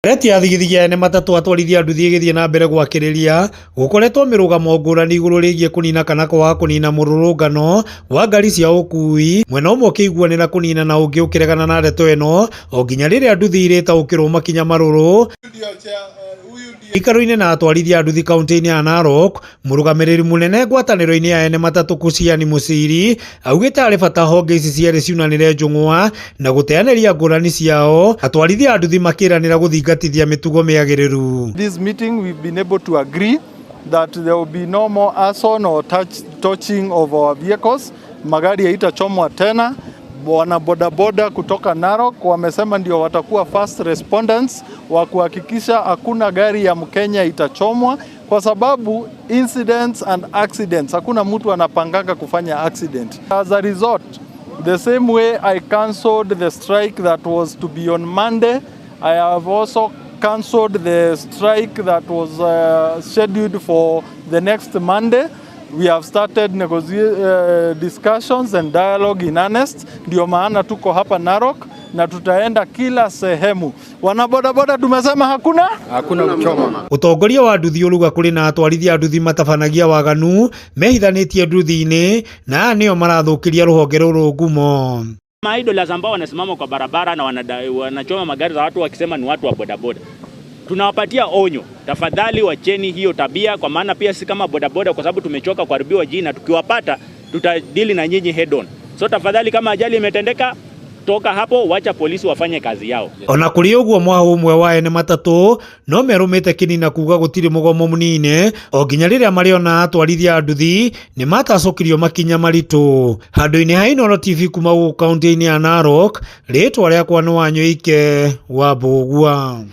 Ndereti ya thigithigi ya ene matatũ atwarithia nduthi ĩgĩthiĩ na mbere gwakĩrĩria gũkoretwo mĩrũgamo ngũrani igũrũ rĩgiĩ kũnina kana kwaga kũnina mũrũrũngano wa ngari cia ũkui, mwena ũmwe ũkĩiguanĩra kũnina na ũngĩ ũkĩregana na ndeto ĩno o nginya rĩrĩa nduthi irĩtaũkĩrwo makinya marũrũ Gĩikaro-inĩ na atwarithia a nduthi kaunti-inĩ ya Narok, mũrũgamĩrĩri mũnene ngwatanĩro-inĩ ya ene matatũ Kusiani Musiri augĩte harĩ bata honge ici cierĩ ciunanĩre njũng'wa na gũteanĩria ngũrani ciao, atwarithia a nduthi makĩranĩra gũthingatithia mĩtugo mĩagĩrĩru. This meeting we've been able to agree that there will be no more arson or touching of our vehicles. Magari haitachomwa tena. Wana bodaboda kutoka Narok wamesema ndio watakuwa first respondents wa kuhakikisha hakuna gari ya Mkenya itachomwa, kwa sababu incidents and accidents, hakuna mtu anapanganga kufanya accident. As a result, the same way I cancelled the strike that was to be on Monday, I have also cancelled the strike that was scheduled for the next Monday. We have started discussions and dialogue in earnest. Ndio maana tuko hapa Narok na tutaenda kila sehemu. Wanabodaboda tumesema hakuna hakuna kuchoma. Ũtongoria wa nduthi ũruga kũrĩ na atwarithia a nduthi matabanagia waganu mehithanĩtie nduthi-inĩ na aya nĩo marathũkĩria rũhonge rũrũ ngumo. Maidlers ambao wanasimama kwa barabara na wanachoma magari za watu wakisema ni watu wa bodaboda. Tunawapatia onyo, tafadhali wacheni hiyo tabia, kwa maana pia si kama bodaboda, kwa sababu tumechoka kuharibiwa jina. Tukiwapata tutadili na nyinyi head on. So tafadhali, kama ajali imetendeka, toka hapo, wacha polisi wafanye kazi yao. Ona kũrĩ ũguo mwahu ũmwe wa ene matatũ no merũmĩte kĩni na kuga gũtirĩ mũgomo mũnine o nginya rĩrĩa marĩona atwarithia a nduthi nĩ matacũkirio makinya maritũ. Handũ-inĩ ha Inooro TV kuma gũkũ kaunti-inĩ ya Narok, rĩtwa rĩakwa nĩ Wanyoike wa Mbũgua.